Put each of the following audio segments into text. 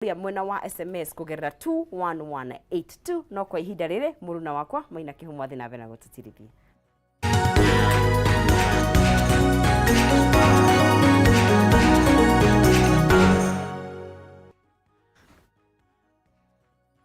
Kũrĩa mwena wa SMS kũgerera 21182. No kwa ihinda rĩrĩ, mũruna wakwa Maina Kĩhumo athiĩ na mbere na gũtũtirithia.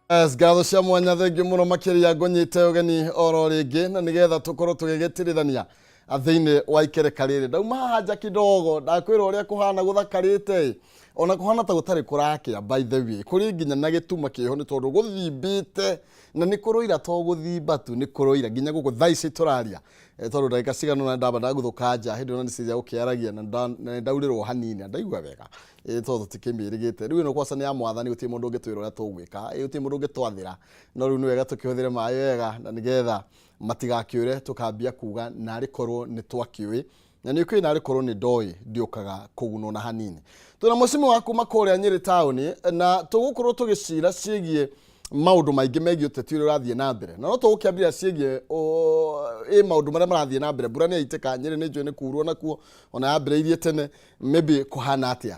Yes, ngatho cia mwanya, thengiũ mũno makĩria. Ngũnyite ũgeni oro rĩngĩ na nĩgetha tũkorwo tũgĩgĩtirithania thĩinĩ wa ikereka rĩrĩ. Ndauma haha nja kidogo, ndakwĩra ũrĩa kũhana gũthakarĩte ĩ. Ona kũhana ta gũtarĩ kũrakĩa. By the way, kũrĩ nginya na gĩtuma kĩho nĩ tondũ gũthimbĩte na nĩ kũroira, to gũthimba tu, nĩ kũroira nginya gũkũ thaa ici tũraria. Tondũ ndagĩka cigana ũna ndamba ndaguthũka nja hĩndĩ ĩyo na nĩciria gũkĩaragia na nĩ ndaurĩrwo hanini na ndaigua wega. Tondũ tũtikĩmĩrĩgĩte rĩu ĩno kwaca nĩ ya mwathani, gũtirĩ mũndũ ũngĩtwĩra ũrĩa tũgwĩka, gũtirĩ mũndũ ũngĩtwathĩra, no rĩu nĩ wega tũkĩhũthĩre maĩ wega na nĩgetha matigakĩũre tũkambia kuga narĩ korwo nĩ twakĩũĩ na nĩ ũkĩũĩ narĩ korwo nĩ ndoĩ ndiũkaga kũgunwo na hanini. Twĩna mũcimo wa kuma kũrĩa Nyĩrĩ taũni na tũgũkorwo tũgĩcira ciĩgiĩ maũndũ maingĩ megiĩ ũteti ũrĩa ũrathiĩ na mbere, na no tũgũkĩambĩrĩria ciĩgiĩ ĩ maũndũ marĩa marathiĩ na mbere. Mbura nĩ yaitĩka Nyĩrĩ, nĩ njũĩ nĩ kurwo nakuo ona yambĩrĩirie tene. Maybe kũhana atĩa?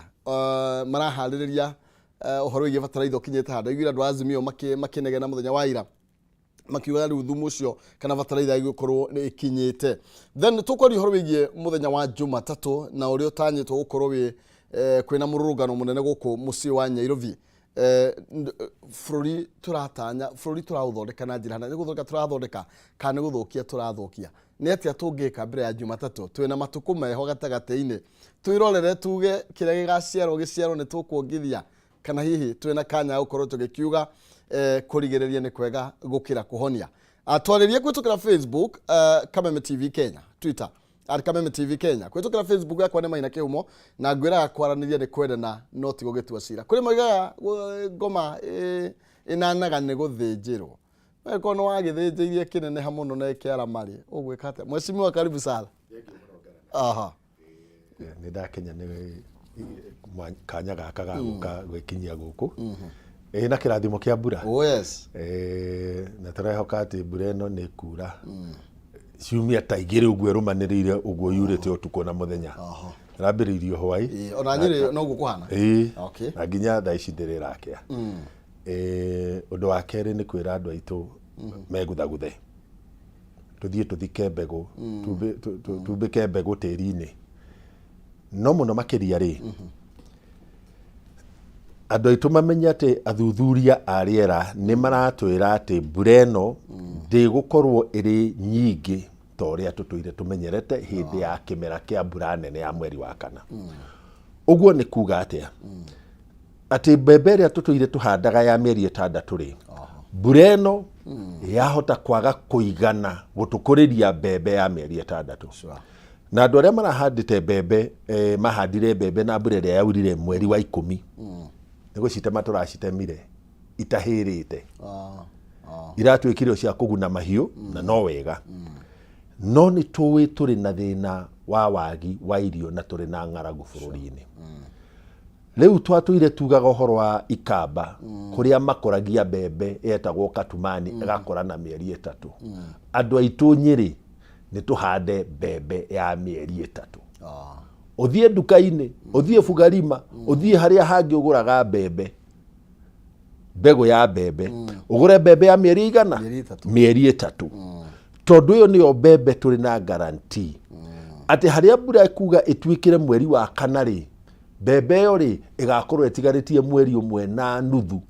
Maraharĩrĩria ũhoro wĩgiĩ bataraitha ũkinyĩte handũ aiguire andũ a Azimio makĩnegena mũthenya wa ira makiuga rĩu thumu ũcio kana bataraitha ĩgũkorwo nĩ ĩkinyĩte. Then tũkwaria ũhoro wĩgiĩ mũthenya wa Jumatatũ na ũrĩa ũtanyĩtwo gũkorwo wĩ kwĩna mũrũrũngano mũnene gũkũ mũciĩ wa Nairobi. Bũrũri tũratanya, bũrũri tũraũthondeka na njĩra nĩ gũthondeka tũrathondeka kana nĩ gũthũkia tũrathũkia? Nĩ atĩa tũngĩka mbere ya Jumatatũ? Twĩna matukũ meho gatagatĩ-inĩ, twĩrorere tuge kĩrĩa gĩgaciarwo gĩciarwo, nĩ tũkuongithia kana hihi twĩna kanya ga gũkorwo tũgĩkiuga kũrigĩrĩria nĩ kwega gũkĩra kũhonia. Twarĩrie kũhĩtũkĩra Facebook, Kameme TV Kenya, Twitter @KamemeTV Kenya. Kũhĩtũkĩra Facebook yakwa nĩ Maina Kĩhumo, na ngwĩraga kwaranĩria nĩ kwendana no ti gũgĩtua cira. Kũrĩ moigaga ngoma ĩnanaga nĩ gũthĩnjĩrwo. Korwo nĩ wagĩthĩnjĩirie kĩneneha mũno na ĩkĩarama rĩ, ũgwĩka atĩa? Mheshimiwa, karibu sana. Aha. Nĩ ndakenya nĩ kanya gaka ga gũka gwĩkinyia gũkũ ĩ na kĩrathimo kĩa mbura. Oh yes. Na tũrehoka atĩ mbura ĩno nĩ kura ciumia ta 2 ũguo ĩrũmanĩrĩire ũguo yurĩte ũtukũ na mũthenya. Ĩrambĩrĩirio hwaĩ. Ona Nyĩrĩ noguo kũhana. Ĩĩ. Na nginya thaa ici ndĩrĩ ĩrakĩa. Ũndũ wa kerĩ nĩ kwĩra andũ aitũ meguthaguthe, tũthiĩ tũthike mbegũ, tumbĩke mbegũ tĩri-inĩ. No mũno makĩria rĩ, andũ aitũ mamenye atĩ athuthuria a rĩera nĩ maratwĩra atĩ mbura ĩno ndĩgũkorwo ĩrĩ nyingĩ ta ũrĩa tũtũire tũmenyerete hĩndĩ ya kĩmera kĩa mbura nene ya mweri wa kana. Ũguo nĩ kuga atĩa? Atĩ mbembe ĩrĩa tũtũire tũhandaga ya mĩeri 6 rĩ, mbura ĩno yahota kwaga kũigana gũtũkũrĩria mbembe ya mĩeri 6. Na andũ arĩa marahandĩte mbembe, mahandire mbembe na mbura ĩrĩa yaurire mweri wa 10, nĩ gũcitema tũracitemire itahĩrĩte, iratuĩkire cia kũguna mahiũ na no wega, no nĩ tũĩ tũrĩ na thĩna wa wagi wa irio na tũrĩ na ng'aragu bũrũri-inĩ. Rĩu twatũire tugaga ũhoro wa ikamba kũrĩa makũragia mbembe yetagwo katumani ĩgakũra na mĩeri 3. Andũ aitũ Nyĩrĩ, nĩ tũhande mbembe ya mĩeri 3. Ũthiĩ nduka-inĩ, ũthiĩ Bugarima, ũthiĩ harĩa hangĩ ũgũraga mbembe, mbegũ ya mbembe, ũgũre mbembe ya mĩeri igana? Mĩeri 3. Mĩeri 3, tondũ ĩyo nĩyo mbembe tũrĩ na guarantee atĩ harĩa mbura ĩkuga ĩtuĩkĩre mweri wa kana rĩ, mbembe ĩyo rĩ, ĩgakorwo ĩtigarĩtie mweri 1.5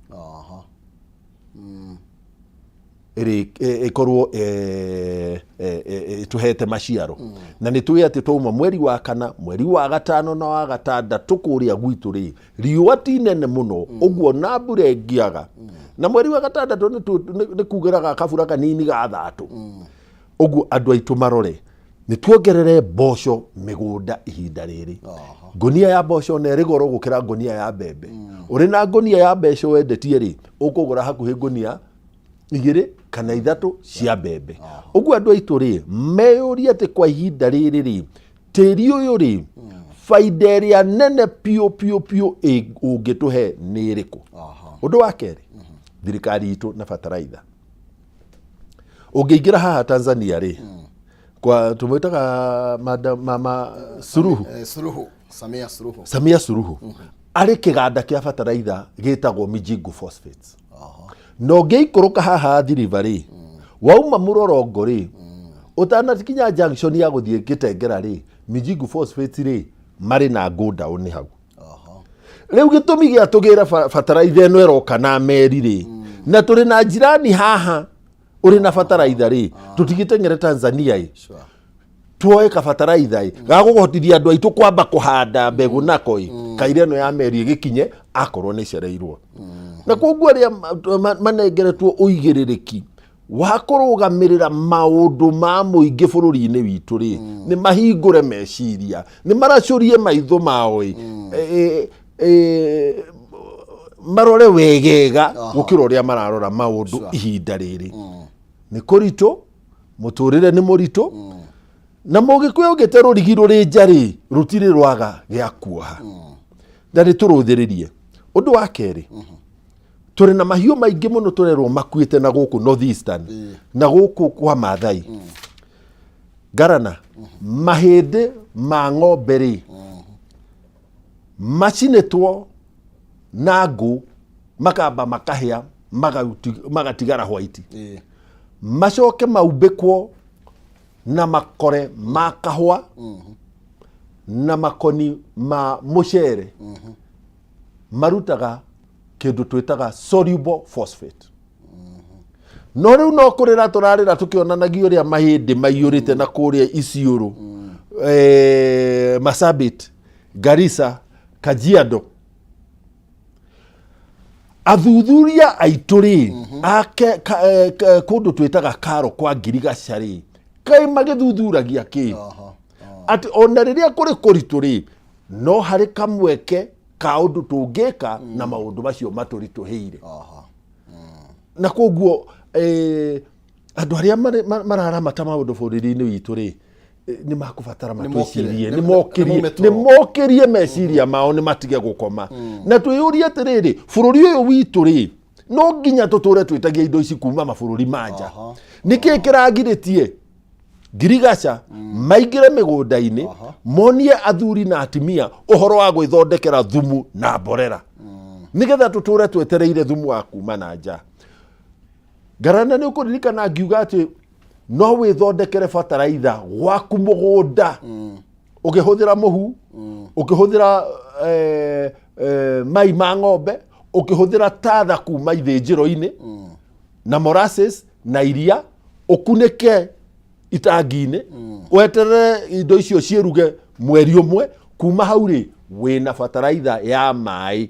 ĩkorwo ĩtũhete maciaro. Na nĩ tũĩ atĩ twauma mweri wa kana, mweri wa gatano na wa gatandatũ kũrĩa gwitũ rĩ, riũa ti nene mũno ũguo na mbura ĩngĩaga. Na mweri wa gatandatũ nĩ kugĩraga kabura kanini ga thatũ ũguo. Andũ aitũ marore nĩ tuongerere mboco mĩgũnda ihinda rĩrĩ. Ngũnia ya mboco na ĩrĩ goro gũkĩra ngũnia ya mbembe. Ũrĩ na ngũnia ya mbeca wendetie rĩ, ũkũgũra hakuhĩ ngũnia 2 kana 3 cia mbembe. Ũguo andũ aitũ rĩ, meyũrie atĩ kwa ihinda rĩrĩ rĩ, tĩri ũyũ rĩ, baida ĩrĩa nene piũ piũ piũ ũngĩtũhe nĩ ĩrĩkũ? Ũndũ wa kerĩ, thirikari itũ na bataraitha. Ũngĩingĩra haha Tanzania rĩ, kwa tũmwĩtaga mama Suluhu. Suluhu, Samia Suluhu. Samia Suluhu. Arĩ kĩganda kĩa bataraitha gĩtagwo Mijingu Phosphates. Na ũngĩikũrũka haha Athi River rĩ, wauma mũrorongo rĩ, ũtanakinya junction ya gũthiĩ Gĩtengera rĩ, Mijingu Phosphates rĩ, marĩ na godown hau. Rĩu gĩtũmi gĩa tũgĩre bataraitha ĩno ĩroka na meri rĩ, na tũrĩ na njirani haha ũrĩ na bataraitha rĩ, tũtigĩteng'ere Tanzania ĩ. Tuoe kabataraitha ĩ gagũhotithia andũ aitũ kwamba kũhanda mbegũ nako ĩ kaira ĩno ya meri ĩgĩkinye akorwo nĩ cereirwo. Na koguo arĩa manengeretwo ũigĩrĩrĩki wa kũrũgamĩrĩra maũndũ ma mũingĩ bũrũri-inĩ witũ rĩ, nĩ mahingũre meciria, nĩ maracũrie maitho mao ĩ, marore wegega gũkĩra ũrĩa mararora maũndũ ihinda rĩrĩ. Nĩ kũritũ, mũtũrĩre nĩ mũritũ, na mũgĩkũyũ ũngĩte rũrigi rũrĩ nja rĩ, rũtirĩ rwaga gĩa kuoha. Na nĩ tũrũthĩrĩrie. Ũndũ wa kerĩ, tũrĩ na mahiũ maingĩ mũno tũrerwo makuĩte na gũkũ North Eastern na gũkũ kwa Maathai. Ngarana, mahĩndĩ ma ng'ombe rĩ, macinĩtwo na ngũ, makamba makahĩa, magatigara white, macoke maumbĩkwo na makore ma kahũa na makoni ma mũcere, marutaga kĩndũ twĩtaga soluble phosphate. No rĩu no kũrĩra tũrarĩra tũkĩonanagia ũrĩa mahĩndĩ maiyũrĩte na kũrĩa Isiolo, Marsabit, Garissa, Kajiado. Athuthuria aitũ rĩ, kũndũ twĩtaga Karo kwa Ngirigaca rĩ, kaĩ magĩthuthuragia kĩ? Atĩ ona rĩrĩa kũrĩ kũritũ rĩ, no harĩ kamweke ka ũndũ tũngĩka na maũndũ macio matũritũhĩire. Na koguo andũ arĩa mararamata maũndũ bũrũri-inĩ witũ rĩ, nĩ makũbatara matwĩcirie, nĩ mokĩrie meciria mao, nĩ matige gũkoma. Na twĩyũrie atĩrĩrĩ, bũrũri ũyũ witũ rĩ, no nginya tũtũre twĩtagia indo ici kuma mabũrũri ma nja? Nĩkĩ kĩragirĩtie Ngirigaca maingĩre mĩgũnda-inĩ, monie athuri na atimia ũhoro wa gwĩthondekera thumu na mborera, nĩgetha tũtũre twetereire thumu wa kuma na nja? Ngarana, nĩ ũkũririkana ngiuga atĩ no wĩthondekere bataraitha gwaku mũgũnda, ũkĩhũthĩra mũhu, ũkĩhũthĩra mai ma ng'ombe, ũkĩhũthĩra tatha kuma ithĩnjĩro-inĩ na molasses na iria, ũkunĩke itangi-inĩ, weterere indo icio ciĩruge mweri ũmwe. Kuma hau rĩ, wĩna bataraitha ya maĩ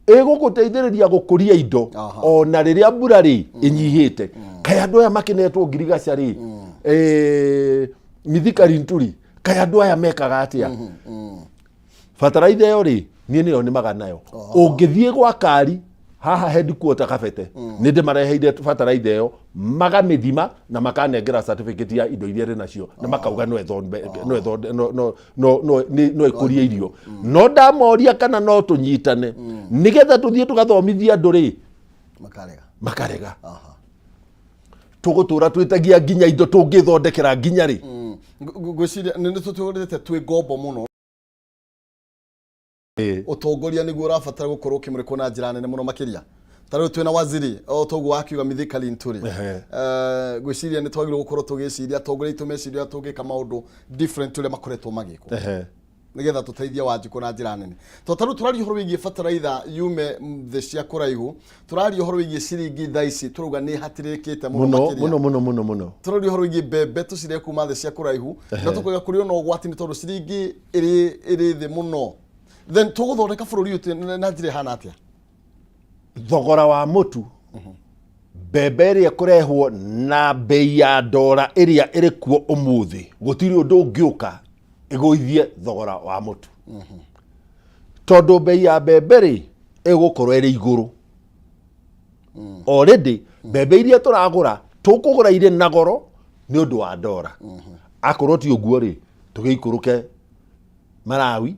ĩgũgũteithĩrĩria gũkũria indo ona rĩrĩa mbura rĩ ĩnyihĩte. Kaĩ andũ aya makĩnetwo Ngirigaca rĩ, Mithika Linturi, kaĩ andũ aya mekaga atĩa? Bataraitha ĩyo rĩ, niĩ nĩyo nĩmaga nayo. Ũngĩthiĩ gwa Kari haha headquarter Kabete, nĩ ndĩmareheire bataraitha ĩyo, magamĩthima na makanengera certificate ya indo iria ĩrĩ nacio, na makauga no ĩthombe, no ĩthonde, no no no no no ĩkũrie irio. No ndamoria kana no tũnyitane nĩgetha tũthiĩ tũgathomithia andũ rĩ, makarega. Makarega. Tũgũtũra twĩtagia nginya indo tũngĩthondekera nginya rĩ? Ngwĩciria nĩ tũtũrĩte twĩ ngombo mũno. Ũtongoria nĩguo ũrabatara gũkorwo ũkĩmũrĩkwo na njĩra nene mũno makĩria. Ta rĩu twĩna waziri o toguo wakiuga Mithika Linturi. Ngwĩciria nĩ twagĩrĩirwo gũkorwo tũgĩciria, atongoria aitũ meciria ũrĩa tũngĩka maũndũ different ũrĩa makoretwo magĩkwo, nĩgetha tũteithie Wanjikũ na njĩra nene. To ta rĩu tũraria ũhoro wĩgiĩ bataraitha yume thĩ cia kũraihu, tũraria ũhoro wĩgiĩ ciringi thaa ici tũrauga nĩ ĩhatĩrĩrĩkĩte mũno mũno makĩria. Mũno mũno mũno mũno. Tũraria ũhoro wĩgiĩ mbembe tũcirĩe kuma thĩ cia kũraihu, na tũkauga kũrĩ ona ũgwati nĩ tondũ ciringi ĩrĩ thĩ mũno. Then tũgũthondeka bũrũri ũyũ na njĩra ĩhana atĩa? Thogora wa mũtu, mbembe ĩrĩa ĩkũrehwo na mbei ya ndora ĩrĩa ĩrĩ kuo ũmũthĩ, gũtirĩ ũndũ ũngĩũka ĩgũithie thogora wa mũtu, tondũ mbei ya mbembe rĩ, ĩgũkorwo ĩrĩ igũrũ already. Mbembe iria tũragũra, tũkũgũra irĩ na goro nĩ ũndũ wa ndora. Akorwo ti ũguo rĩ, tũgĩikũrũke Malawi,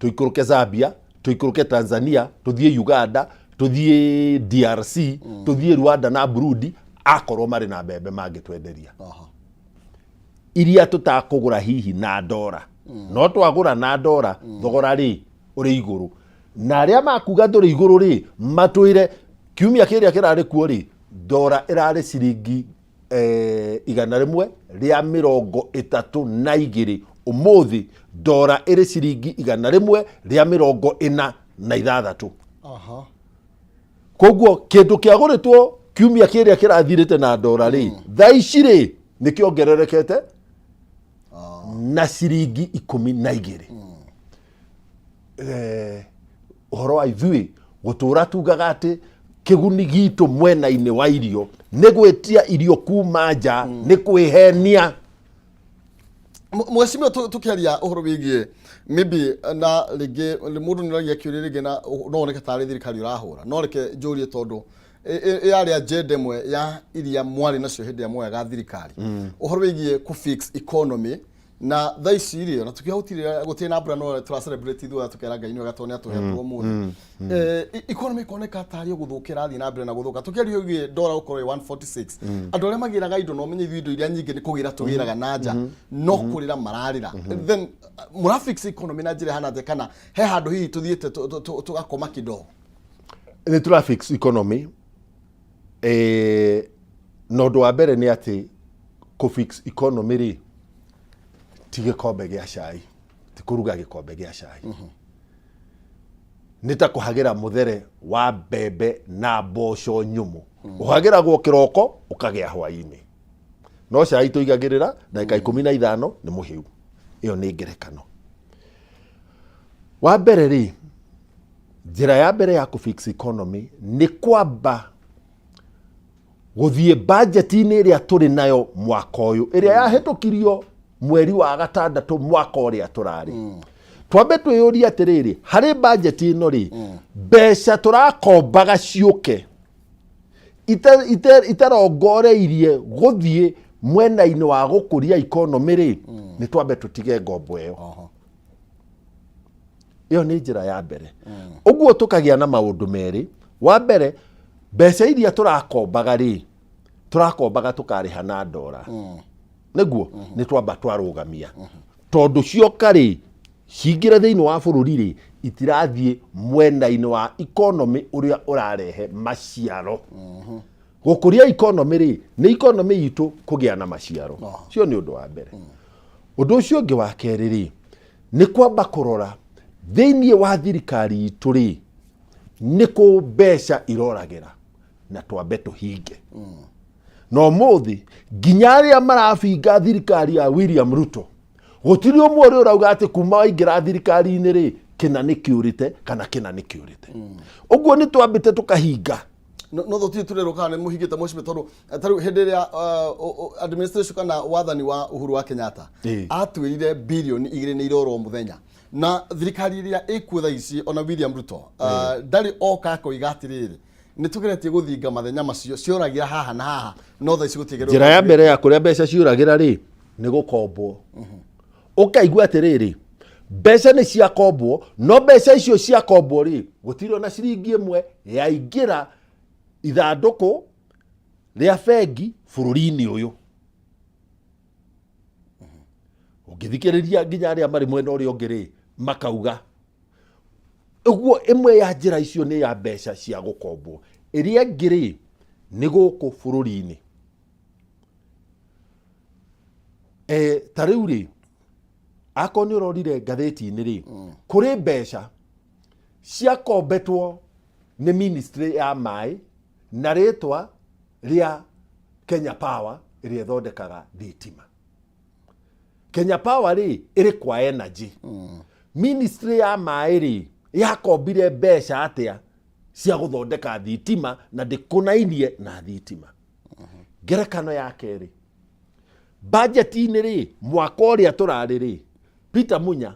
tũikũrũke Zambia, tũikũrũke Tanzania, tũthiĩ Uganda, tũthiĩ DRC, tũthiĩ Rwanda na Burundi, akorwo marĩ na mbembe mangĩtwenderia iria tũtakũgũra hihi na ndora. No twagũra na ndora, thogora rĩ ũrĩ igũrũ. Na arĩa makuga tũrĩ igũrũ rĩ, matwĩre kiumia kĩrĩa kĩrarĩ kuo rĩ, ndora ĩrarĩ ciringi 132, ũmũthĩ ndora ĩrĩ ciringi 146. Koguo kĩndũ kĩagũrĩtwo kiumia kĩrĩa kĩrathirĩte na ndora rĩ, thaa ici rĩ, nĩ kĩongererekete na ciringi 12. Ũhoro wa ithuĩ gũtũra tugaga atĩ kĩguni gitũ mwena-inĩ wa irio nĩ gwĩtia irio kuma nja nĩ kwĩhenia. Mheshimiwa, tukiaria ũhoro wĩgiĩ maybe na rĩngĩ mũndũ nĩ oragia kĩũria rĩngĩ na no woneke tarĩ thirikari ũrahũra, no reke njũrie tondũ yarĩ agenda ĩmwe ya iria mwarĩ nacio hĩndĩ ĩrĩa mwoyaga thirikari, ũhoro wĩgiĩ kũ fix economy. Na thaa ici rĩ, ona tukiuga gũtirĩ na mbura, no tũra celebrate ithuothe, tũkera Ngai nĩ wega tondũ nĩ atũhe mbura ũmũthĩ. Economy ĩkoneka tarĩ o gũthũka ĩrathiĩ na mbere na gũthũka. Tũkĩaria wĩgiĩ ndora gũkorwo ĩ 146, andũ arĩa magĩraga indo, no menye ithuĩ indo iria nyingĩ nĩ kũgĩra tũgĩraga na nja, no kũrĩra mararĩra. Then mũra fix economy na njĩra ĩhana atĩa, kana he handũ hihi tũthiĩte tũgakoma kidogo? Nĩ tũra fix economy, na ũndũ wa mbere nĩ atĩ kũ fix economy rĩ, ti gĩkombe gĩa cai, ti kũruga gĩkombe gĩa cai, nĩ ta kũhagĩra mũthere wa mbembe na mboco nyũmũ, ũhagĩragwo kĩroko ũkagĩa hwaĩ-inĩ, no cai tũigagĩrĩra ndagĩka 15 nĩ mũhĩu. Ĩyo nĩ ngerekano. Wa mbere rĩ, njĩra ya mbere ya kũ fix economy nĩ kwamba gũthiĩ bajeti-inĩ ĩrĩa tũrĩ nayo mwaka ũyũ, ĩrĩa yahĩtũkirio mweri wa gatandatũ mwaka ũrĩa tũrarĩ. Twambe twĩyũrie atĩrĩrĩ, harĩ bajeti ĩno rĩ, mbeca tũrakombaga ciũke itarongoreirie gũthiĩ mwena-inĩ wa gũkũria economy rĩ, nĩ twambe tũtige ngombo ĩyo. Ĩyo nĩ njĩra ya mbere. Ũguo tũkagĩa na maũndũ merĩ. Wa mbere, mbeca iria tũrakombaga rĩ, tũrakombaga tũkarĩha na ndora, nĩguo nĩ twamba twarũgamia, tondũ cioka rĩ, cingĩre thĩinĩ wa bũrũri rĩ, itirathiĩ mwena-inĩ wa economy ũrĩa ũrarehe maciaro. Gũkũria economy rĩ, nĩ economy itũ kũgĩa na maciaro. Cio nĩ ũndũ wa mbere. Ũndũ ũcio ũngĩ wa kerĩ rĩ, nĩ kwamba kũrora thĩinĩ wa thirikari itũ rĩ, nĩ kũ mbeca iroragĩra, na twambe tũhinge. Na ũmũthĩ nginya arĩa marabinga thirikari ya William Ruto, gũtirĩ ũmwe ũrĩa ũrauga atĩ kuma waingĩra thirikari-inĩ rĩ, kĩna nĩ kĩũrĩte kana kĩna nĩ kĩũrĩte. Ũguo nĩ twambĩte tũkahinga. No tũtirĩ tũrerwo kana nĩ mũhingĩte, mheshimiwa, tondũ ta rĩu hĩndĩ ĩrĩa administration kana wathani wa Uhuru wa Kenyatta atwĩrire birioni 2 nĩ irorwo mũthenya, na thirikari ĩrĩa ĩkuo thaa ici, ona William Ruto ndarĩ oka akoiga atĩrĩrĩ, nĩ tũgeretie gũthinga mathenya macio cioragĩra haha na haha, no thaa ici gũtirĩ. Njĩra ya mbere ya kũrĩa mbeca ciũragĩra rĩ, nĩ gũkombwo. Ũkaigua atĩrĩrĩ, mbeca nĩ ciakombwo, no mbeca icio ciakombwo rĩ, gũtirĩ ona ciringi ĩmwe yaingĩra ithandũkũ rĩa bengi bũrũri-inĩ ũyũ. Ũngĩthikĩrĩria nginya arĩa marĩ mwena ũrĩa ũngĩ rĩ, makauga ũguo. Ĩmwe ya njĩra icio nĩ ya mbeca cia gũkombwo. Ĩrĩa ĩngĩ rĩ, nĩ gũkũ bũrũri-inĩ. Ta rĩu rĩ, akorwo nĩ ũrorire ngathĩti-inĩ rĩ, kũrĩ mbeca ciakombetwo nĩ ministry ya maĩ na rĩtwa rĩa Kenya Power ĩrĩa ĩthondekaga thitima. Kenya Power rĩ, ĩrĩ kwa energy. Ministry ya maĩ rĩ, yakombire mbeca atĩa cia gũthondeka thitima na ndĩkũnainie na thitima? Ngerekano ya kerĩ, bajeti-inĩ rĩ, mwaka ũrĩa tũrarĩ rĩ, Peter Munya,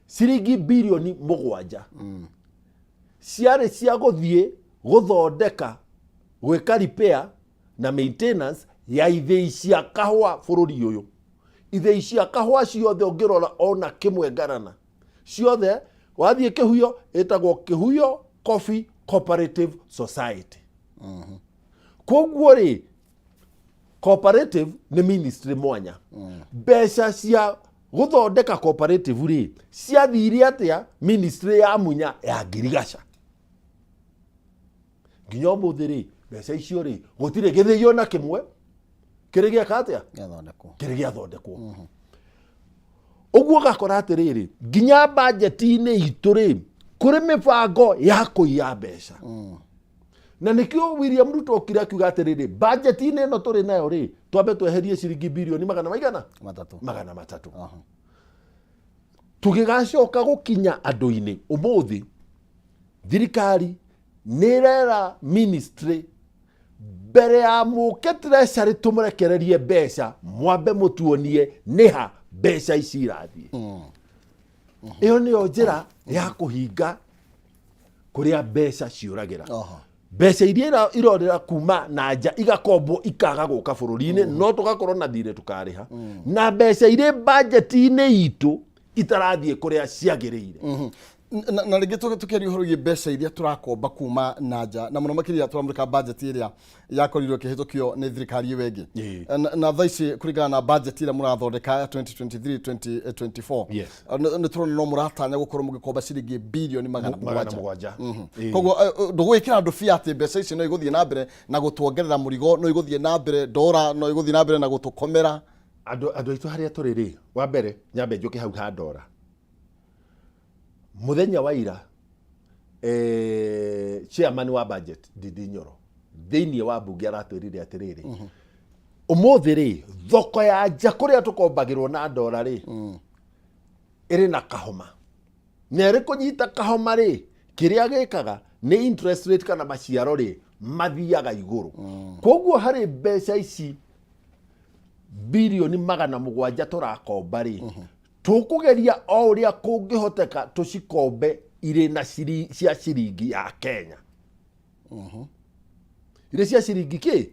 ciringi birioni 7 ciarĩ cia gũthiĩ gũthondeka, gwĩka repair na maintenance ya ithĩi cia kahũa bũrũri ũyũ. Ithĩi cia kahũa ciothe ũngĩrora ona kĩmwe ngarana ciothe, wathiĩ Kĩhuyo ĩtagwo Kĩhuyo Coffee Cooperative Society. Koguo rĩ, cooperative nĩ ministry mwanya. Mbeca cia Gũthondeka cooperative rĩ, ciathire atĩa ministry ya Munya ya Ngirigaca? Nginya ũmũthĩ rĩ, mbeca icio rĩ, gũtirĩ gĩthĩi ona kĩmwe kĩrĩ gĩaka atĩa? Gĩathondekwo. Kĩrĩ gĩathondekwo. Ũguo ũgakora atĩrĩrĩ, nginya bajeti-inĩ itũ rĩ, kũrĩ mĩbango ya kũiya mbeca. Na nĩkĩo William Ruto okire akiuga atĩrĩrĩ, bajeti-inĩ ĩno tũrĩ nayo rĩ, twambe tweherie ciringi birioni magana maigana? 3. 300. Tũgĩgacoka gũkinya andũ-inĩ ũmũthĩ, thirikari nĩ ĩrera ministry mbere ya mũke treasury tũmũrekererie mbeca, mwambe mũtuonie nĩha mbeca ici irathiĩ. Ĩyo nĩyo njĩra ya kũhinga kũrĩa mbeca ciũragĩra. Mbeca iria irorĩra kuma na nja igakombwo ikaga gũka bũrũri-inĩ, no tũgakorwo na thirĩ tũkarĩha, na mbeca irĩ bajeti-inĩ itũ itarathiĩ kũrĩa ciagĩrĩire. Na rĩngĩ tũkĩaria ũhoro wĩgiĩ mbeca iria tũrakomba kuma na nja, na mũno makĩria tũramũrĩka bajeti ĩrĩa yakorirwo ĩkĩhĩtũkio nĩ thirikari ĩyo ĩngĩ. Na thaa ici kũringana na bajeti ĩrĩa mũrathondeka ya 2023 2024, nĩ tũrona no mũratanya gũkorwo mũgĩkomba ciringi birioni magana magana 7. 7. Koguo ndũgwĩkĩra andũ bia atĩ mbeca ici no igũthiĩ na mbere na gũtuongerera mũrigo, no igũthiĩ na mbere ndora, no igũthiĩ na mbere na gũtũkomera. Andũ aitũ harĩa tũrĩ rĩ, wa mbere nyambe njũke hau ha ndora. Mũthenya wa ira, chairman wa budget Ndindi Nyoro thĩinĩ wa mbunge aratwĩrire atĩrĩrĩ, ũmũthĩ rĩ, thoko ya nja kũrĩa tũkombagĩrwo na ndora rĩ, ĩrĩ na kahoma, na ĩrĩ kũnyita kahoma rĩ, kĩrĩa gĩkaga nĩ interest rate kana maciaro rĩ mathiaga igũrũ. Koguo harĩ mbeca ici birioni 700 tũrakomba rĩ, tũkũgeria o ũrĩa kũngĩhoteka tũcikombe irĩ na cia ciringi ya Kenya. Irĩ cia ciringi kĩ?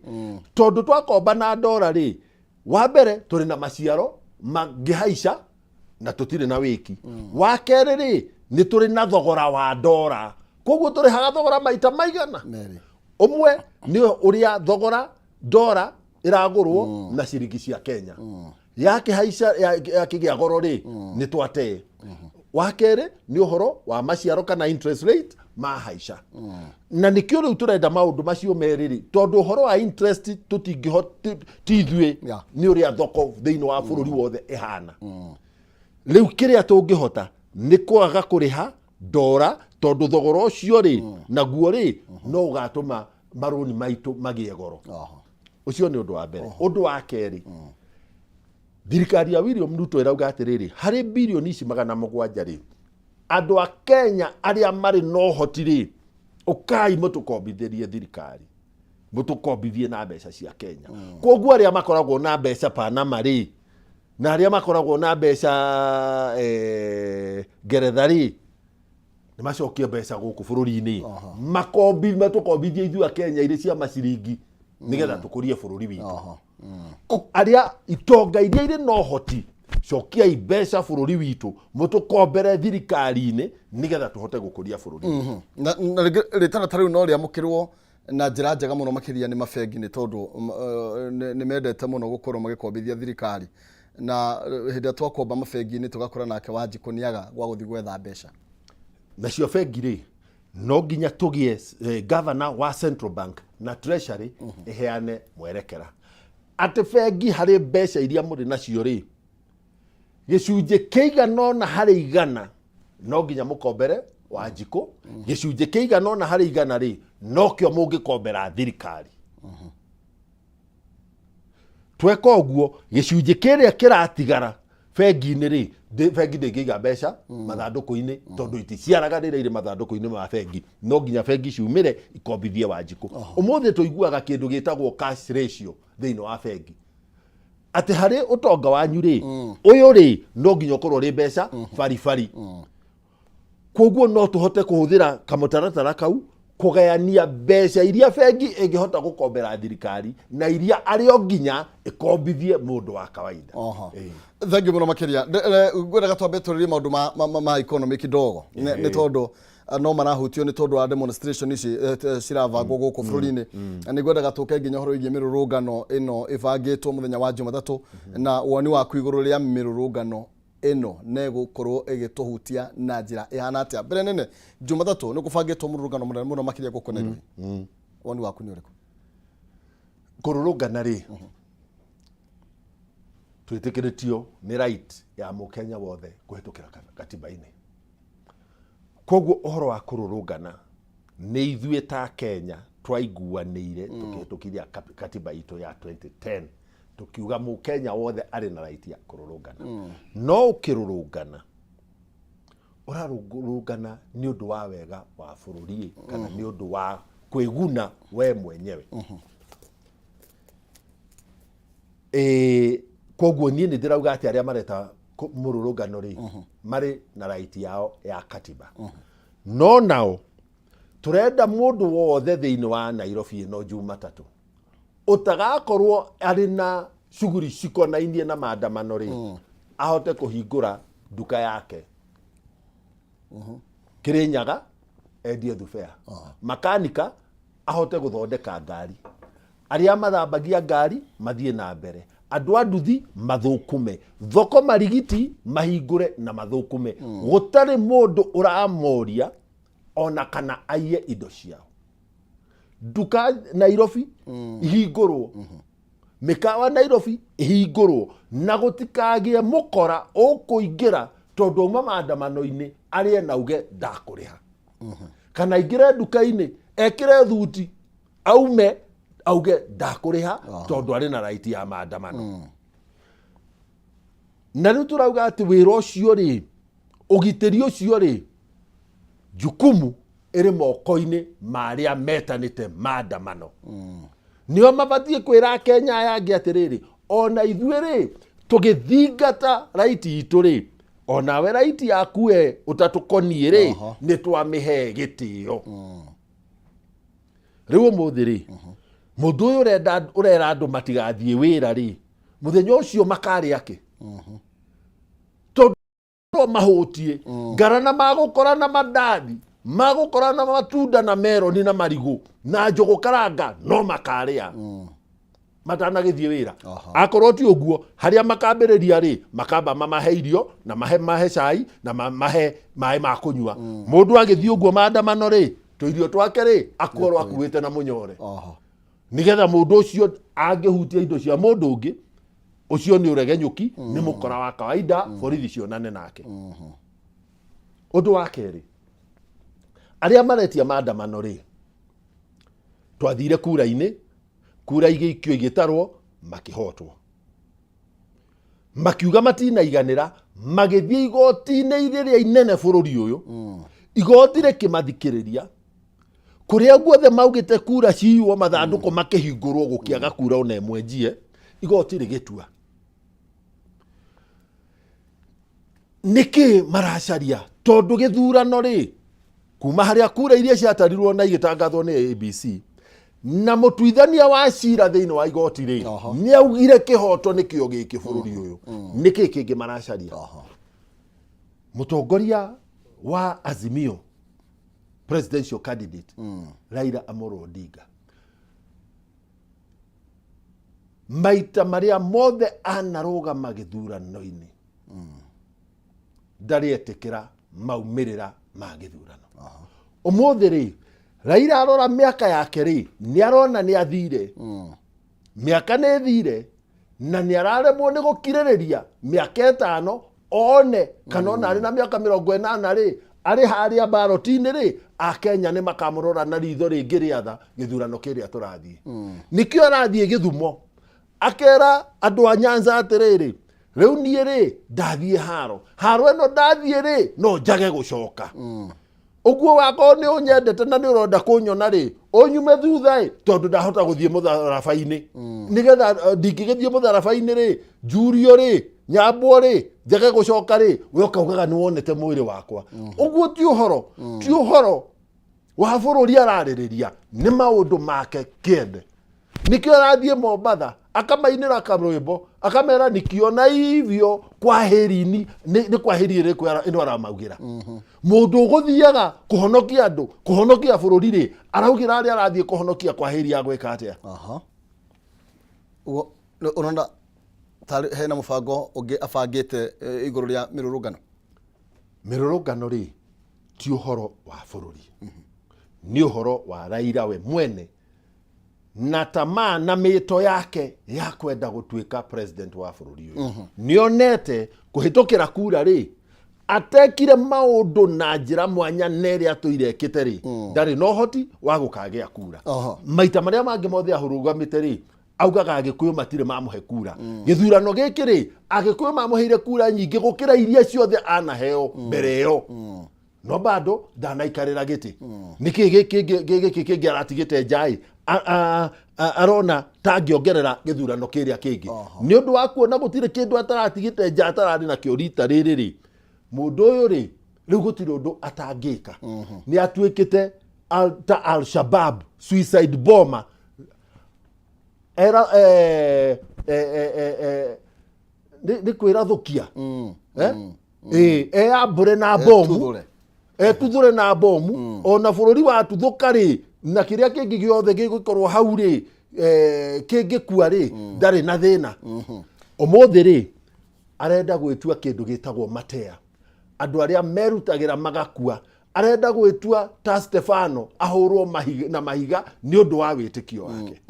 Tondũ twakomba na ndora rĩ, wa mbere tũrĩ na maciaro mangĩhaica na tũtirĩ na wĩki. Wa kerĩ rĩ, nĩ tũrĩ na thogora wa ndora, koguo tũrĩhaga thogora maita maigana? Merĩ. Ũmwe nĩ ũrĩa thogora ndora ĩragũrwo na ciringi cia Kenya, yakĩhaica yakĩgĩa goro rĩ, nĩ twatee. Wa kerĩ nĩ ũhoro wa maciaro kana interest rate mahaica, na nĩkĩo rĩu tũrenda maũndũ macio merĩ rĩ, tondũ ũhoro wa interest tũtingĩhota ti ithuĩ, nĩ ũrĩa thoko thĩinĩ wa bũrũri wothe ĩhana rĩu. Kĩrĩa tũngĩhota nĩ kwaga kũrĩha ndora, tondũ thogora ũcio rĩ, naguo rĩ, no ũgatũma marũni maitũ magĩe goro. Ũcio nĩ ũndũ wa mbere. Ũndũ wa kerĩ, thirikari ya William Ruto ĩrauga atĩrĩrĩ, harĩ birioni ici 700 rĩ, andũ a Kenya arĩa marĩ na ũhoti rĩ, ũkai mũtũkombithĩrie thirikari, mũtũkombithie na mbeca cia Kenya. Koguo arĩa makoragwo na mbeca Panama rĩ, na arĩa makoragwo na mbeca Ngeretha rĩ, nĩ macokie mbeca gũkũ bũrũri-inĩ, makombi matũkombithie ithuĩ a Kenya irĩ cia maciringi, nĩgetha tũkũrie bũrũri witũ. Arĩa itonga iria irĩ na ũhoti, cokiai mbeca bũrũri witũ, mũtũkombere thirikari-inĩ, nĩgetha tũhote gũkũria bũrũri witũ. Na rĩngĩ rĩtana ta rĩu no rĩamũkĩrwo na njĩra njega mũno makĩria nĩ mabengi, nĩ tondũ nĩ mendete mũno gũkorwo magĩkombithia thirikari, na hĩndĩ ĩrĩa twakomba mabengi-inĩ tũgakora nake Wanjikũ nĩaga gwa gũthiĩ gwetha mbeca. Nacio bengi rĩ, no nginya tũgĩe governor wa Central Bank na Treasury ĩheane mwerekera atĩ bengi harĩ mbeca iria mũrĩ nacio rĩ, gĩcunjĩ kĩigana ũna harĩ igana no nginya mũkombere Wanjikũ, gĩcunjĩ kĩigana ũna harĩ igana rĩ, nokĩo mũngĩkombera thirikari. Tweka ũguo, gĩcunjĩ kĩrĩa kĩratigara bengi-inĩ rĩ, bengi ndĩngĩiga mbeca mathandũkũ-inĩ, tondũ iticiaraga rĩrĩa irĩ mathandũkũ-inĩ ma bengi. No nginya bengi ciumĩre ikombithie Wanjikũ. Ũmũthĩ tũiguaga kĩndũ gĩtagwo cash ratio thĩinĩ wa bengi, atĩ harĩ ũtonga wanyu rĩ, ũyũ rĩ, no nginya ũkorwo ũrĩ mbeca baribari. Koguo no tũhote kũhũthĩra kamũtaratara kau kũgayania mbeca iria bengi ĩngĩhota gũkombera thirikari na iria arĩ o nginya ĩkombithie mũndũ wa kawaida. Thank you mũno makĩria. Ngwendaga twambe tũrĩrie maũndũ ma economy kidogo, nĩ tondũ no marahutio nĩ tondũ wa demonstration ici cirabangwo gũkũ bũrũri-inĩ. Na nĩ ngwendaga tũke nginya ũhoro wĩgiĩ mĩrũrũngano ĩno ĩbangĩtwo mũthenya wa Jumatatũ, na woni waku igũrũ rĩa mĩrũrũngano. Ĩno na ĩgũkorwo ĩgĩtũhutia na njĩra ĩhana atĩa? Mbere nene, Jumatatũ nĩ kũbangĩtwo mũrũrũngano mũnene mũno makĩria gũkũ Nairobi. Woni waku nĩ ũrĩkũ? Kũrũrũngana rĩ, twĩtĩkĩrĩtio nĩ right ya mũkenya wothe kũhĩtũkĩra katiba-inĩ. Koguo ũhoro wa kũrũrũngana nĩ ithuĩ ta Kenya twaiguanĩire tũkĩhĩtũkithia katiba itũ ya 2010, tũkiuga mũkenya wothe arĩ na right ya kũrũrũngana. No ũkĩrũrũngana, ũrarũrũngana nĩ ũndũ wa wega wa bũrũri kana nĩ ũndũ wa kwĩguna we mwenyewe? Ĩĩ, koguo niĩ nĩ ndĩrauga atĩ arĩa mareta mũrũrũngano rĩ, marĩ na right yao ya katiba. No nao tũrenda mũndũ wothe thĩinĩ wa Nairobi ĩno Jumatatũ ũtagakorwo arĩ na shughuli cikonainie na maandamano rĩ, ahote kũhingũra nduka yake Kĩrĩnyaga, endie thubea, makanika ahote gũthondeka ngari, arĩa mathambagia ngari mathiĩ na mbere, andũ a nduthi mathũkũme thoko, marigiti mahingũre na mathũkũme, gũtarĩ mũndũ ũramoria ona kana aiye indo ciao. Nduka Nairobi ihingũrwo, mĩkawa Nairobi ĩhingũrwo, na gũtikagĩe mũkora ũkũingĩra tondũ auma maandamano-inĩ arĩe na uge ndakũrĩha, kana aingĩre nduka-inĩ ekĩre thuti aume auge ndakũrĩha tondũ arĩ na right ya maandamano. Na rĩu tũrauga atĩ wĩra ũcio rĩ, ũgitĩri ũcio rĩ, jukumu ĩrĩ moko-inĩ ma arĩa metanĩte maandamano. Nĩo mabatiĩ kwĩra Akenya aya angĩ atĩrĩrĩ, ona ithuĩ rĩ, tũgĩthingata right itũ rĩ, onawe right yaku we ũtatũkoniĩ rĩ, nĩ twamĩhe gĩtĩo. Rĩu ũmũthĩ rĩ, mũndũ ũyũ ũrenda ũrera andũ matigathiĩ wĩra rĩ, mũthenya ũcio makarĩa kĩ? Tondũ no mahũtiĩ ngara na magũkora na mandathi, magũkora na matunda na meroni na marigũ na njũgũ karanga, no makarĩa matanagĩthiĩ wĩra. Akorwo ti ũguo, harĩa makambĩrĩria rĩ, makamba mamahe irio na mahe mahe cai na mahe maĩ ma kũnyua. Mũndũ agĩthiĩ ũguo maandamano rĩ, tũirio twake rĩ, akorwo akuĩte na mũnyore, nĩgetha mũndũ ũcio angĩhutia indo cia mũndũ ũngĩ, ũcio nĩ ũregenyũki, nĩ mũkora wa kawaida, borithi cionane nake. Ũndũ wa kerĩ, arĩa maretia maandamano rĩ, twathire kura-inĩ, kura igĩikio igĩtarwo, makĩhotwo, makiuga matinaiganĩra, magĩthiĩ igoti-inĩ rĩrĩa inene bũrũri ũyũ. Igoti rĩkĩmathikĩrĩria kũrĩa guothe maugĩte kura ciyuo, mathandũkũ makĩhingũrwo, gũkĩaga kura ona ĩmwe njie. Igoti rĩgĩtua. Nĩkĩ maracaria? Tondũ gĩthurano rĩ, kuma harĩa kura iria ciatarirwo na igĩtangathwo nĩ ABC na mũtuithania wa cira thĩinĩ wa igoti rĩ, nĩ augire kĩhoto nĩkĩo gĩkĩ bũrũri ũyũ. Nĩkĩ kĩngĩ maracaria? Mũtongoria wa Azimio, presidential candidate Raila Amolo Odinga, maita marĩa mothe anarũgama gĩthurano-inĩ, ndarĩ etĩkĩra maumĩrĩra ma gĩthurano. Ũmũthĩ rĩ, Raila arora mĩaka yake rĩ, nĩ arona nĩ athire, mĩaka nĩ ĩthire, na nĩ araremwo nĩ gũkirĩrĩria mĩaka 5 one kana ona arĩ na mĩaka 80 rĩ, arĩ harĩa baroti-inĩ rĩ, Akenya nĩ makamũrora na ritho rĩngĩ rĩa tha gĩthurano kĩrĩa tũrathiĩ. Nĩkĩo arathiĩ Gĩthumo akera andũ a Nyanza atĩrĩrĩ, rĩu niĩ rĩ, ndathiĩ haro, haro ĩno ndathiĩ rĩ, no njage gũcoka. Ũguo wakorwo nĩ ũnyendete na nĩ ũronda kũnyona rĩ, ũnyume thutha ĩ, tondũ ndahota gũthiĩ mũtharaba-inĩ. Nĩgetha ndingĩgĩthiĩ mũtharaba-inĩ rĩ, njurio rĩ, nyambwo rĩ, njage gũcoka rĩ, we ũkaugaga nĩ wonete mwĩrĩ wakwa. Ũguo ti ũhoro, ti ũhoro wa bũrũri ararĩrĩria, nĩ maũndũ make kĩende. Nĩkĩo arathiĩ Mombatha akamainĩra karwĩmbo, akamera nikiona hivyo kwaherini. Nĩ kwaheri ĩrĩkũ ĩno aramaugĩra? Mũndũ ũgũthiaga kũhonokia andũ, kũhonokia bũrũri rĩ, araugĩra arĩa arathiĩ kũhonokia kwaheri ya gwĩka atĩa? Ũguo, ũrona. Tarĩ hena mũbango ũngĩ abangĩte igũrũ rĩa mĩrũrũngano? Mĩrũrũngano rĩ, ti ũhoro wa bũrũri, nĩ ũhoro wa Raila we mwene na tamaa na mĩto yake ya kwenda gũtuĩka president wa bũrũri ũyũ. Nĩonete kũhĩtũkĩra kura rĩ, atekire maũndũ na njĩra mwanya na ĩrĩa atũire ekĩte rĩ, ndarĩ na ũhoti wa gũkagĩa kura. Maita marĩa mangĩ mothe ahũrũgamĩte rĩ, augaga Agĩkũyũ matirĩ mamũhe kura. Gĩthurano gĩkĩ rĩ, Agĩkũyũ mamũheire kura nyingĩ gũkĩra iria ciothe anaheo mbere ĩyo, no bado ndanaikarĩra gĩtĩ. Nĩkĩ gĩkĩ kĩngĩ aratigĩte njaĩ arona tangĩongerera gĩthurano kĩrĩa kĩngĩ? Nĩ ũndũ wa kuona gũtirĩ kĩndũ ataratigĩte nja atararĩ nakĩo rita rĩrĩ rĩ, mũndũ ũyũ rĩ, rĩu gũtirĩ ũndũ atangĩka. Nĩ atuĩkĩte ta Al-Shabab suicide bomber. Era nĩ kwĩrathũkia. Eh? Ĩĩ, eyambũre na bomu. Etuthũre. Etuthũre na bomu, ona bũrũri watuthũka rĩ, na kĩrĩa kĩngĩ gĩothe gĩgũkorwo hau rĩ, kĩngĩkua rĩ, ndarĩ na thĩna. Ũmũthĩ rĩ, arenda gwĩtua kĩndũ gĩtagwo matea, andũ arĩa merutagĩra magakua. Arenda gwĩtua ta Stefano, ahũrwo mahiga, na mahiga nĩ ũndũ wa wĩtĩkio wake.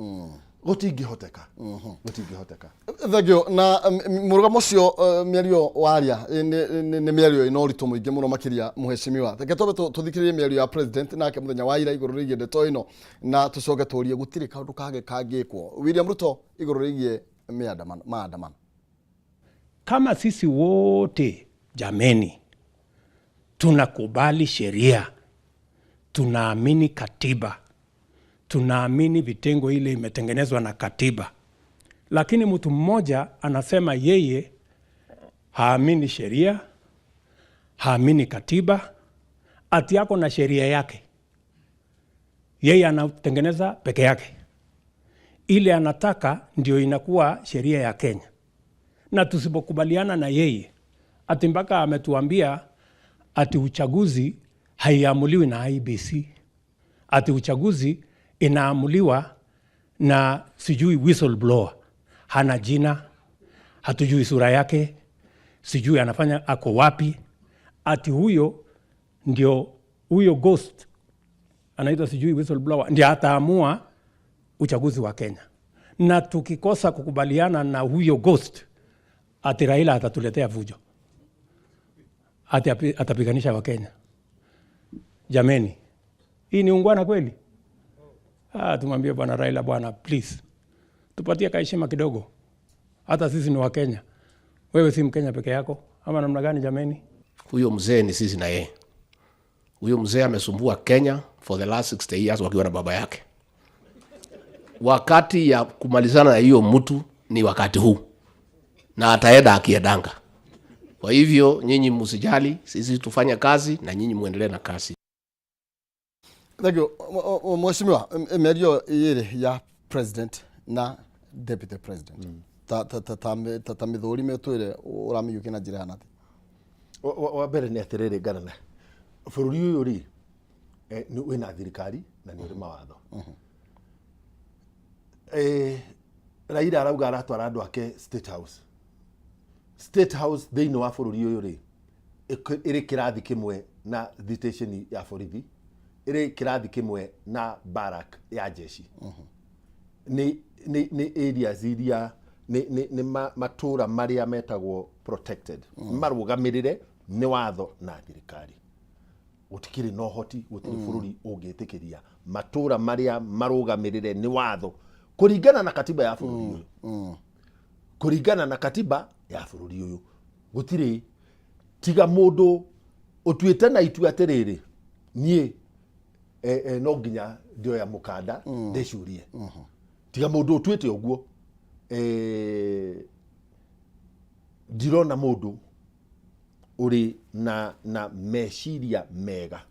Gũtingĩhoteka, gũtingĩhoteka. Thank you. Na mũrũgamo ũcio, mĩario waria nĩ mĩario ĩna ũritũ mũingĩ mũno makĩria. Mũhecimiwa, reke twambe tũthikĩrĩrie mĩario ya president nake mũthenya wa ira igũrũ rĩgiĩ ndeto ĩno, na tũcoke tũrie gũtirĩ kaũndũ kangĩ kangĩkwo William Ruto igũrũ rĩgiĩ mĩandamano, maandamano. Kama sisi wote jameni, tunakubali sheria, tunaamini katiba, tunaamini vitengo ile imetengenezwa na katiba, lakini mtu mmoja anasema yeye haamini sheria, haamini katiba, ati ako na sheria yake, yeye anatengeneza peke yake, ile anataka ndio inakuwa sheria ya Kenya. Na tusipokubaliana na yeye, ati mpaka ametuambia ati uchaguzi haiamuliwi na IEBC, ati uchaguzi inaamuliwa na sijui whistleblower, hana jina, hatujui sura yake, sijui anafanya ako wapi, ati huyo ndio huyo ghost anaitwa sijui whistleblower ndio ataamua uchaguzi wa Kenya. Na tukikosa kukubaliana na huyo ghost, ati Raila atatuletea fujo, ati atapiganisha Wakenya. Jameni, hii ni ungwana kweli? Tumwambie bwana Raila, bwana please, tupatie kaheshima kidogo, hata sisi ni Wakenya. Wewe si Mkenya peke yako, ama namna gani jameni? Huyo mzee ni sisi na yeye. Huyo mzee amesumbua Kenya for the last 60 years wakiwa na baba yake. Wakati ya kumalizana na hiyo mtu ni wakati huu, na ataenda akiendanga. Kwa hivyo nyinyi msijali, sisi tufanye kazi na nyinyi muendelee na kazi. Thank you. Mheshimiwa, mĩario ĩrĩ ya president na deputy president, ta mĩthũri mĩtwĩre ũramĩiyũkia na njĩra hana atĩa? Wa mbere nĩ atĩrĩrĩ, ngarana bũrũri ũyũ rĩ, nĩ wĩna thirikari na nĩ ũrĩ mawatho. Raila arauga aratwara andũ ake State House. State House thĩinĩ wa bũrũri ũyũ rĩ, ĩrĩ kĩrathi kĩmwe na station ya borithi, ĩrĩ kĩrathi kĩmwe na barrack ya jeshi. Nĩ areas iria nĩ matũra marĩa metagwo protected, marũgamĩrĩre nĩ watho na thirikari. Gũtikĩrĩ na ũhoti, gũtirĩ bũrũri ũngĩtĩkĩria matũra marĩa marũgamĩrĩre nĩ watho kũringana na katiba ya bũrũri ũyũ, kũringana na katiba ya bũrũri ũyũ, gũtirĩ tiga mũndũ ũtuĩte na itua atĩrĩrĩ, niĩ no nginya ndĩoya mũkanda ndĩcurie. Tiga mũndũ ũtuĩte ũguo, ndirona mũndũ ũrĩ na meciria mega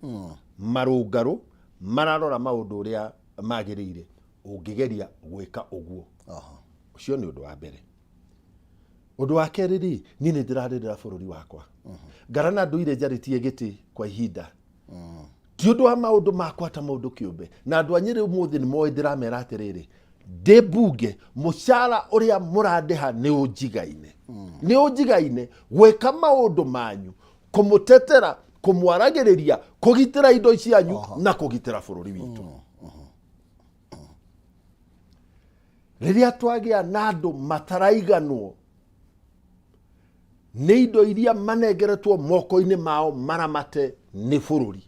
marũngarũ mararora maũndũ ũrĩa magĩrĩire ũngĩgeria gwĩka ũguo. Ũcio nĩ ũndũ wa mbere. Ũndũ wa kerĩ rĩ, niĩ nĩ ndĩrarĩrĩra bũrũri wakwa. Ngarana ndũire njarĩtie gĩtĩ kwa ihinda, ti ũndũ wa maũndũ makwa ta mũndũ kĩũmbe, na andũ a Nyĩrĩ ũmũthĩ nĩ moĩ ndĩramera atĩrĩrĩ, Ndĩ mbunge, mũcara ũrĩa mũrandĩha nĩ ũnjigaine, nĩ ũnjigaine gwĩka maũndũ manyu, kũmũtetera, kũmwaragĩrĩria, kũgitĩra indo cianyu na kũgitĩra bũrũri witũ. Rĩrĩa twagĩa na andũ mataraiganwo nĩ indo iria manengeretwo moko-inĩ mao maramate nĩ bũrũri,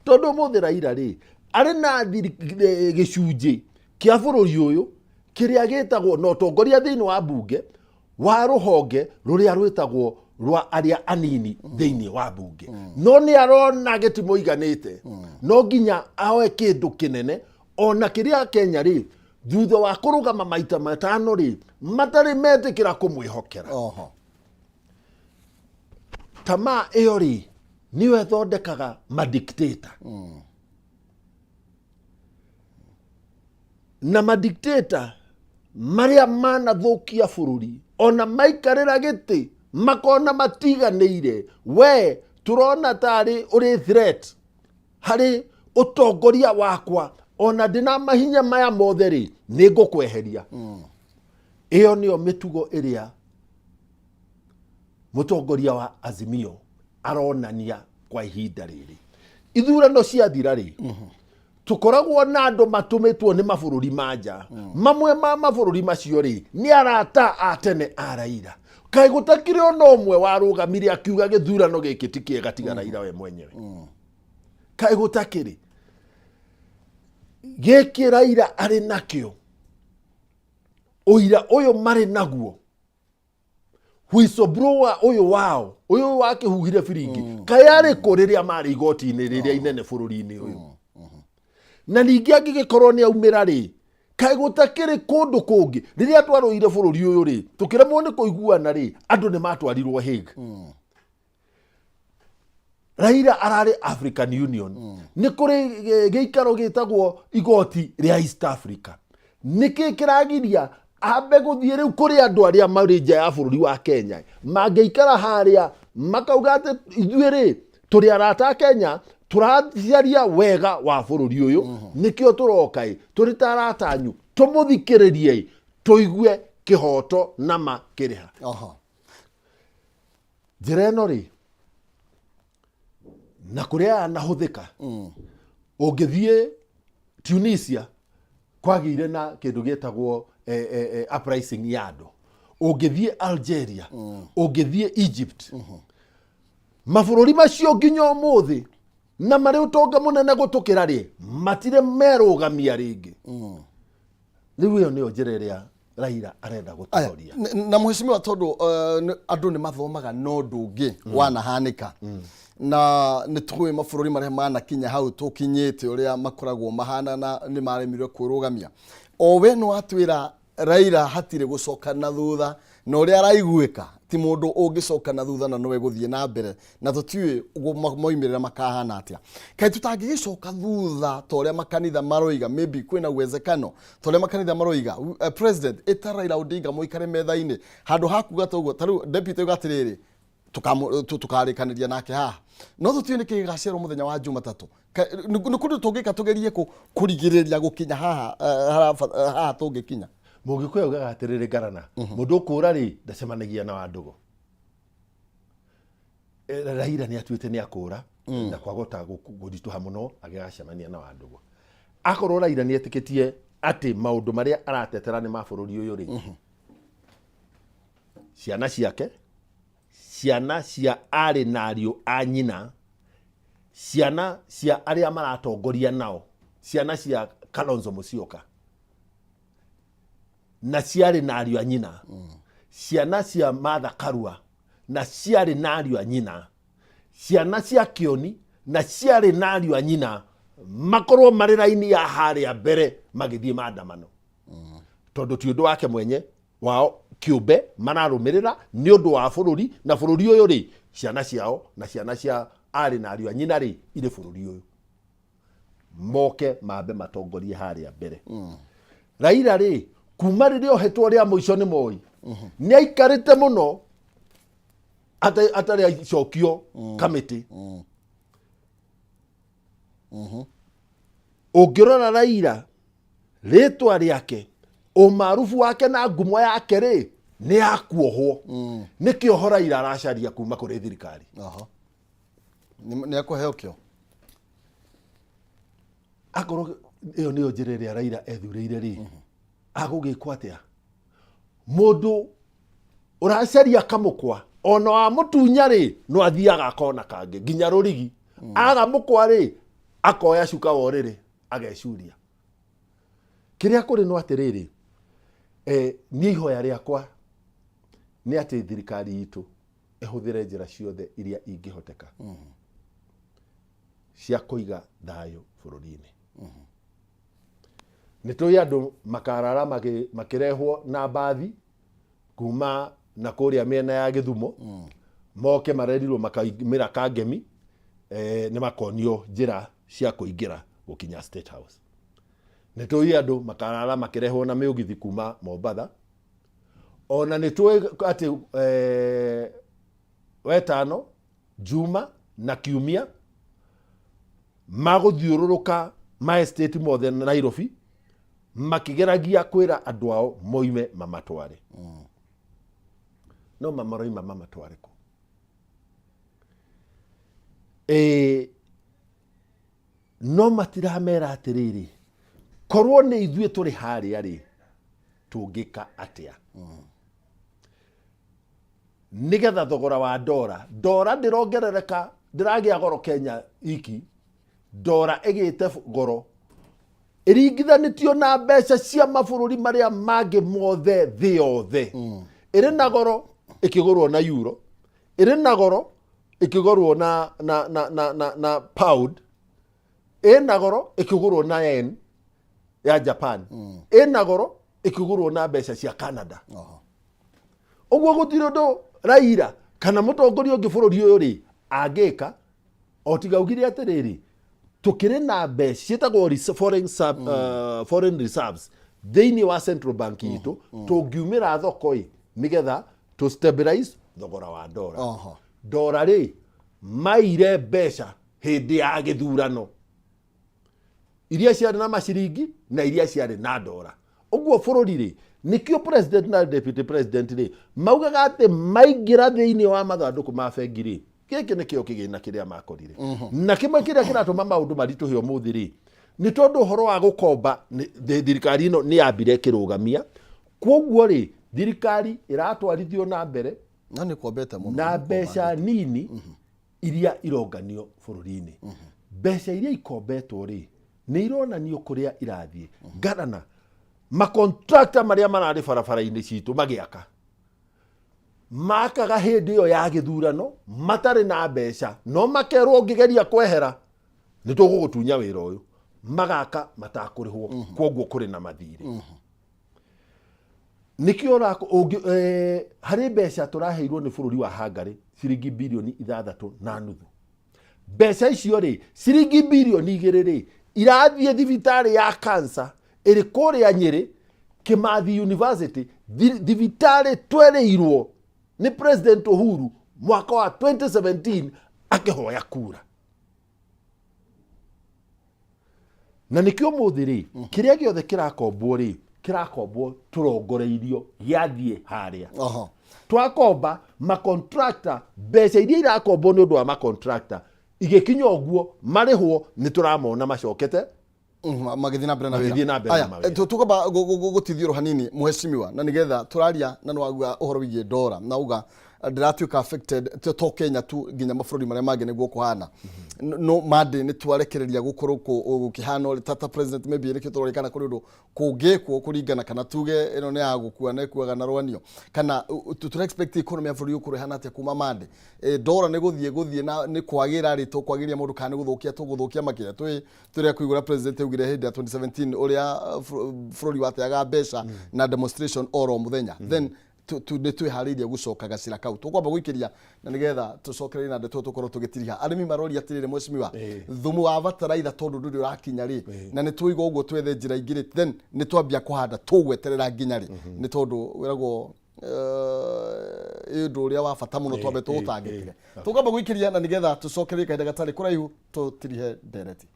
tondũ ũmũthĩ Raila rĩ arĩ na gĩcunjĩ kĩa bũrũri ũyũ kĩrĩa gĩtagwo na ũtongoria thĩinĩ wa mbunge wa rũhonge rũrĩa rwĩtagwo rwa arĩa anini thĩinĩ wa mbunge, no nĩ arona gĩtimũiganĩte, no nginya aoe kĩndũ kĩnene ona kĩrĩa Kenya rĩ thutha wa kũrũgama maita matano rĩ matarĩ metĩkĩra kũmwĩhokera. Tamaa ĩyo rĩ nĩyo ĩthondekaga madikteta, na madikteta marĩa manathũkia bũrũri ona maikarĩra gĩtĩ makona matiganĩire, we tũrona tarĩ ũrĩ threat harĩ ũtongoria wakwa, ona ndĩna mahinya maya mothe rĩ nĩ ngũkweheria. Ĩyo nĩyo mĩtugo ĩrĩa mũtongoria wa Azimio aronania kwa ihinda rĩrĩ. Ithurano ciathira rĩ, tũkoragwo na andũ matũmĩtwo nĩ mabũrũri ma nja. Mamwe ma mabũrũri macio rĩ nĩ arata a tene a Raila. Kaĩ gũtakĩrĩ ona ũmwe warũgamire akiuga gĩthurano gĩkĩ ti kĩega tiga Raila we mwenyewe? Kaĩ gũtakĩrĩ gĩkĩ Raila arĩ nakĩo, ũira ũyũ marĩ naguo, whistleblower ũyũ wao ũyũ wakĩhuhire biringi, kaĩ arĩ kũ rĩrĩa marĩ igoti-inĩ rĩrĩa inene bũrũri-inĩ ũyũ? Na ningĩ angĩgĩkorwo nĩ aumĩra rĩ, kaĩ gũtakĩrĩ kũndũ kũngĩ? Rĩrĩa twarũire bũrũri ũyũ rĩ, tũkĩremwo nĩ kũiguana rĩ, andũ nĩ matwarirwo Hague. Raila ararĩ African Union, nĩ kũrĩ gĩikaro gĩtagwo igoti rĩa East Africa. Nĩkĩ kĩragiria ambe gũthiĩ rĩu kũrĩ andũ arĩa marĩ nja ya bũrũri wa Kenya, mangĩikara harĩa makauga atĩ ithuĩ rĩ tũrĩ arata a Kenya, tũracaria wega wa bũrũri ũyũ, nĩkĩo tũroka ĩ tũrĩ ta arata anyu, tũmũthikĩrĩrie ĩ tũigue kĩhoto na ma kĩrĩha. Njĩra ĩno rĩ na kũrĩa yanahũthĩka, ũngĩthiĩ Tunisia kwagĩire na kĩndũ gĩtagwo uprising ya andũ, ũngĩthiĩ Algeria, ũngĩthiĩ Egypt, mabũrũri macio nginya ũmũthĩ na marĩ ũtonga mũnene gũtũkĩra rĩ matirĩ merũgamia rĩngĩ. Rĩu ĩyo nĩyo njĩra ĩrĩa Raila arenda Aya, gũtoria. Na mheshimiwa, tondũ andũ nĩ mathomaga no ũndũ ũngĩ wanahanĩka, na nĩ tũĩ mabũrũri marĩa manakinya hau tũkinyĩte ũrĩa makoragwo mahana na nĩ maremirwe kwĩrũgamia. O we nĩ watwĩra Raila hatirĩ gũcoka na thutha, na ũrĩa araiguĩka ti mũndũ ũngĩcoka na thutha na nowe gũthiĩ na mbere, na tũtiũĩ moimĩrĩra makahana atĩa. Kaĩ tũtangĩgĩcoka thutha ta ũrĩa makanitha maroiga? Maybe kwĩna uwezekano ta ũrĩa makanitha maroiga, president ĩta Raila Odinga mũikare metha-inĩ handũ ha kuga ta ũguo. Ta rĩu deputy auga atĩrĩrĩ, tũkarĩkanĩria nake haha, no tũtiũĩ nĩkĩ gĩgacerwo mũthenya wa Jumatatũ. Nĩ kũndũ tũngĩka tũgerie kũrigĩrĩria gũkinya haha, haha tũngĩkinya. Mũgĩkũyũ augaga atĩrĩrĩ, ngarana mũndũ ũkũra rĩ ndacemanagia na wandũgũ. Raila nĩ atuĩte nĩ akũra na kwagota gũritũha mũno agĩgacemania na wandũgũ. Akorwo Raila nĩ etĩkĩtie atĩ maũndũ marĩa aratetera nĩ ma bũrũri ũyũ rĩ, ciana ciake, ciana cia arĩ na ariũ a nyina, ciana cia arĩa maratongoria nao, ciana cia Kalonzo Musyoka na ciarĩ na ariũ a nyina, ciana cia Martha Karua na ciarĩ na ariũ a nyina, ciana cia Kĩoni na ciarĩ na ariũ a nyina, makorwo marĩ raini ya harĩa mbere magĩthiĩ maandamano, tondũ ti ũndũ wake mwenye wao kĩũmbe mararũmĩrĩra, nĩ ũndũ wa bũrũri. Na bũrũri ũyũ rĩ, ciana ciao na ciana cia arĩ na ariũ a nyina rĩ irĩ bũrũri ũyũ, moke mambe matongorie harĩa mbere. Raila rĩ, kuma rĩrĩa ohetwo rĩa mũico nĩ Moi, nĩ aikarĩte mũno atarĩ acokio kamĩtĩ. Ũngĩrora Raila, rĩtwa rĩake Ũmarubu wake na ngumo yake rĩ nĩ ya kuohwo. Nĩkĩo Raila aracaria kuma kũrĩ thirikari. Aha. Nĩ akũheo kĩo. Akorwo ĩyo nĩyo njĩra ĩrĩa Raila ethurĩire rĩ, agũgĩkwo atĩa? Mũndũ ũracaria kamũkwa ona wamũtunya rĩ, no athiaga akona kangĩ nginya rũrigi. Aga mũkwa rĩ, akoya cuka wa ũrĩrĩ agecuria. Kĩrĩa kũrĩ no atĩrĩrĩ, niĩ ihoya rĩakwa nĩ atĩ thirikari itũ ĩhũthĩre njĩra ciothe iria ingĩhoteka cia kũiga thayũ bũrũri-inĩ. Nĩ tũĩ andũ makarara makĩrehwo na mbathi kuma na kũrĩa mĩena ya Gĩthumo, moke marerirwo makaumĩra Kangemi, nĩ makonio njĩra cia kũingĩra gũkinya State House. Nĩ tũĩ andũ makarara makĩrehwo na mĩũgithi kuma Mombatha. Ona nĩ tũĩ atĩ wetano, Juma na Kiumia magũthiũrũrũka ma estate mothe Nairobi makĩgeragia kwĩra andũ ao moime mamatware. No mamaroima mamatware kũ? No matiramera atĩrĩrĩ, korwo nĩ ithuĩ tũrĩ harĩa rĩ, tũngĩka atĩa? Nĩgetha thogora wa ndora, ndora ndĩrongerereka, ndĩragĩa goro Kenya iki, ndora ĩgĩte goro ĩringithanĩtio na mbeca cia mabũrũri marĩa mangĩ mothe thĩ yothe. Ĩrĩ na goro ĩkĩgũrwo na euro, ĩrĩ na goro ĩkĩgũrwo na pound, ĩ na goro ĩkĩgũrwo na yen ya Japan, ĩ na goro ĩkĩgũrwo na mbeca cia Canada. Ũguo gũtirĩ ũndũ Raila kana mũtongoria ũngĩ bũrũri ũyũ rĩ angĩka o tiga augire atĩrĩrĩ, tũkĩrĩ na mbeca ciĩtagwo foreign reserves thĩinĩ wa central bank itũ, tũngiumĩra thoko ĩ nĩgetha tũ stabilize thogora wa ndora. Ndora rĩ maire mbeca hĩndĩ ya gĩthurano iria ciarĩ na maciringi na iria ciarĩ na ndora. Ũguo bũrũri rĩ, nĩkĩo president na deputy president rĩ maugaga atĩ maingĩra thĩinĩ wa mathandũkũ ma bengi rĩ, gĩkĩ nĩkĩo kĩgĩna kĩrĩa makorire. Na kĩmwe kĩrĩa kĩratũma maũndũ maritũhe ũmũthĩ rĩ, nĩ tondũ ũhoro wa gũkomba thirikari ĩno nĩ yambire ĩkĩrũgamia. Kwoguo rĩ, thirikari ĩratwarithio na mbere Na nĩ kombete mũno. na mbeca nini iria ironganio bũrũri-inĩ. Mbeca iria ikombetwo rĩ, nĩ ironanio kũrĩa irathiĩ. Ngarana, makontrakta marĩa mararĩ barabara-inĩ citũ magĩaka, makaga hĩndĩ ĩyo ya gĩthurano matarĩ na mbeca, no makerwo ũngĩgeria kwehera nĩ tũgũgũtunya wĩra ũyũ, magaka matakũrĩhwo, kwoguo kũrĩ na mathirĩ. Nĩkĩo harĩ mbeca tũraheirwo nĩ bũrũri wa Hungary ciringi birioni 6.5. Mbeca icio rĩ, ciringi birioni 2 rĩ, irathiĩ thibitarĩ ya cancer ĩrĩ kũrĩa Nyĩrĩ, Kimathi University, thibitarĩ twerĩirwo nĩ President Uhuru mwaka wa 2017 akĩhoya kura. Na nĩkĩo ũmũthĩ rĩ, kĩrĩa gĩothe kĩrakombwo rĩ, kĩrakombwo tũrongoreirio gĩathiĩ harĩa. Twakomba makontrakta, mbeca iria irakombwo nĩ ũndũ wa makontrakta igĩkinya ũguo marĩhwo, nĩ tũramona macokete Magĩthiĩ na mbere na wĩra. Magĩthiĩ na mbere na Aya, mawĩra. Tũkwamba gũtithio hanini mheshimiwa, na nĩgetha tũraria na nĩwauga ũhoro wĩgiĩ ndora na uga ndĩratuĩka affected to Kenya tu, nginya mabũrũri marĩa mangĩ nĩguo kũhana. No Monday nĩ twarekereria gũkorwo gũkĩhana ũrĩa ta president maybe nĩkĩo tũroria kana kũrĩ ũndũ kũngĩkwo kũringana kana tuge ĩno nĩ ya gũkua na ĩkuaga na rwanio, kana tũra expect economy ya bũrũri ũkorwo ĩhana atĩa kuma Monday. Ndora nĩ gũthiĩ gũthiĩ na nĩ kwagĩra rĩ, tũkwagĩria mũndũ kana nĩ gũthũkia tũgũthũkia makĩria. Twĩ tũrĩa kũigũra president augire hĩndĩ ya 2017 ũrĩa bũrũri wateaga mbeca na demonstration oro mũthenya. Then nĩ twĩharĩirie gũcoka gacĩra kau. Tũkwamba gũikĩria na nĩgetha tũcokererie na ndeto tũkorwo tũgĩtiriha. Arĩmi maroria atĩrĩrĩ, mheshimiwa, thumu wa bataraitha tondũ ndũrĩ ũrakinya rĩ, na nĩ tũigua ũguo twethe njĩra ingĩ rĩ, then nĩ twambia kũhanda tũgweterera nginya rĩ? Nĩ tondũ wĩragwo ũndũ ũrĩa wa bata mũno twambe tũũtangĩkĩre. Tũkwamba gũikĩria na nĩgetha tũcokererie kahinda gatarĩ kũraihu tũtirihe ndereti.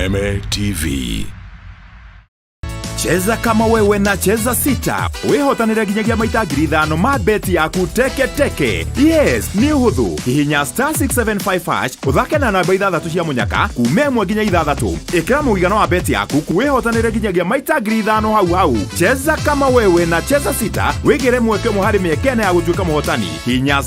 Kameme TV. Cheza kama wewe na Cheza Sita, wihotanire nginyagia maita 5,000 ma beti yaku teke teke. Yes, nĩ ũhũthũ. Hihinya *675# ũthake na namba 6 cia mũnyaka kuma 1 nginya 6. Ĩkĩra mũigana wa beti yaku, wĩhotanĩre nginyagia maita 5,000 hau hau. Cheza kama wewe na Cheza Sita, wĩgĩre mweke ũmwe harĩ mĩeke ĩna ya gũtuĩka mũhotani. Hihinya